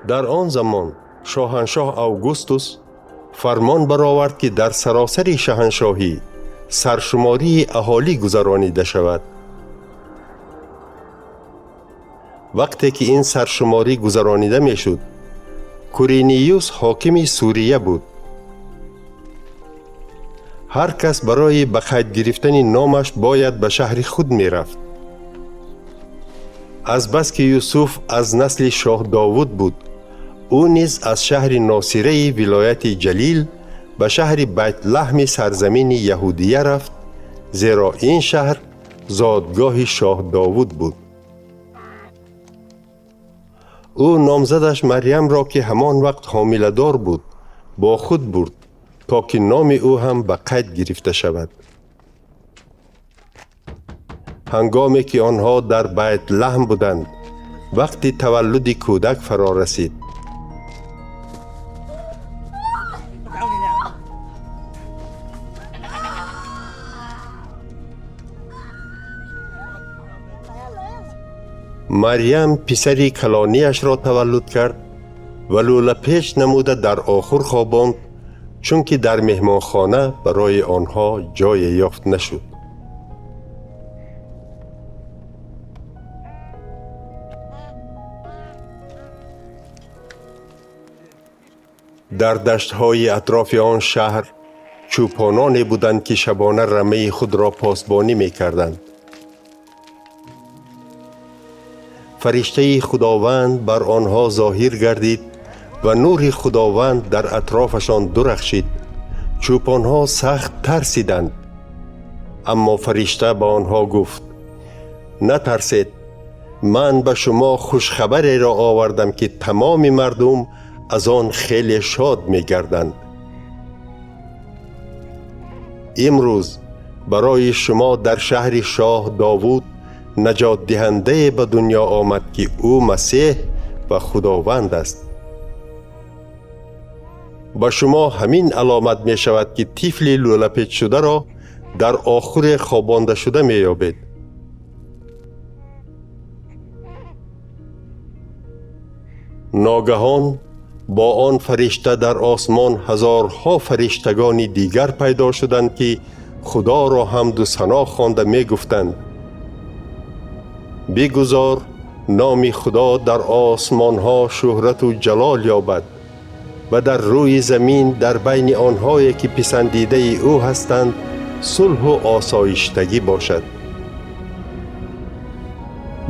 Дар он замон шоҳаншоҳ Августус фармон баровард, ки дар саросари шаҳаншоҳӣ саршумории аҳолӣ гузаронида шавад. Вақте ки ин саршуморӣ гузаронида мешуд, Куриниюс ҳокими Сурия буд. Ҳар кас барои ба қайд гирифтани номаш бояд ба шаҳри худ мерафт. Азбаски Юсуф аз насли шоҳ Довуд буд, ӯ низ аз шаҳри Носираи вилояти Ҷалил ба шаҳри Байтлаҳми сарзамини Яҳудия рафт, зеро ин шаҳр зодгоҳи шоҳ Довуд буд. Ӯ номзадаш Марьямро, ки ҳамон вақт ҳомиладор буд, бо худ бурд, то ки номи ӯ ҳам ба қайд гирифта шавад. Ҳангоме ки онҳо дар Байтлаҳм буданд, вақти таваллуди кӯдак фаро расид. Марьям писари калонияшро таваллуд кард ва лӯлапеч намуда дар охур хобонд, чунки дар меҳмонхона барои онҳо ҷое ёфт нашуд. Дар даштҳои атрофи он шаҳр чӯпононе буданд, ки шабона рамаи худро посбонӣ мекарданд. Фариштаи Худованд бар онҳо зоҳир гардид ва нури Худованд дар атрофашон дурахшид. Чӯпонҳо сахт тарсиданд. Аммо фаришта ба онҳо гуфт: натарсед, ман ба шумо хушхабареро овардам, ки тамоми мардум аз он хеле шод мегарданд. Имрӯз барои шумо дар шаҳри шоҳ Довуд наҷотдиҳандае ба дунё омад, ки ӯ Масеҳ ва Худованд аст. Ба шумо ҳамин аломат мешавад, ки тифли лӯлапечшударо дар охуре хобондашуда меёбед. Ногаҳон бо он фаришта дар осмон ҳазорҳо фариштагони дигар пайдо шуданд, ки Худоро ҳамду сано хонда мегуфтанд: бигузор номи Худо дар осмонҳо шӯҳрату ҷалол ёбад ва дар рӯи замин дар байни онҳое ки писандидаи ӯ ҳастанд сулҳу осоиштагӣ бошад.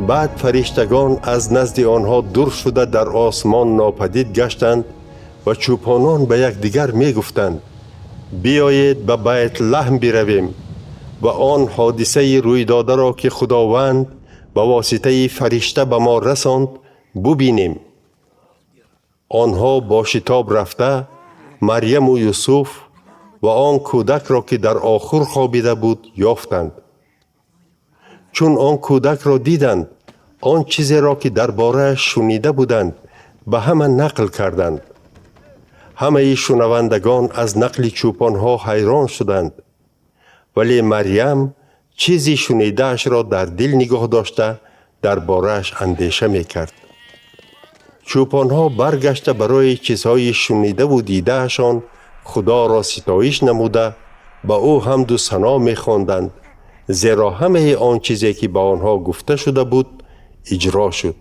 Баъд фариштагон аз назди онҳо дур шуда дар осмон нопадид гаштанд ва чӯпонон ба якдигар мегуфтанд: биёед ба Байтлаҳм биравем ва он ҳодисаи рӯйдодаро, ки Худованд ба воситаи фаришта ба мо расонд, бубинем. Онҳо бо шитоб рафта Марьяму Юсуф ва он кӯдакро, ки дар охур хобида буд, ёфтанд. Чун он кӯдакро диданд, он чизеро, ки дар борааш шунида буданд, ба ҳама нақл карданд. Ҳамаи шунавандагон аз нақли чӯпонҳо ҳайрон шуданд, вале Марьям чизи шунидаашро дар дил нигоҳ дошта дар борааш андеша мекард. Чӯпонҳо баргашта барои чизҳои шунидаву дидаашон Худоро ситоиш намуда ба ӯ ҳамду сано мехонданд, зеро ҳамаи он чизе, ки ба онҳо гуфта шуда буд, иҷро шуд.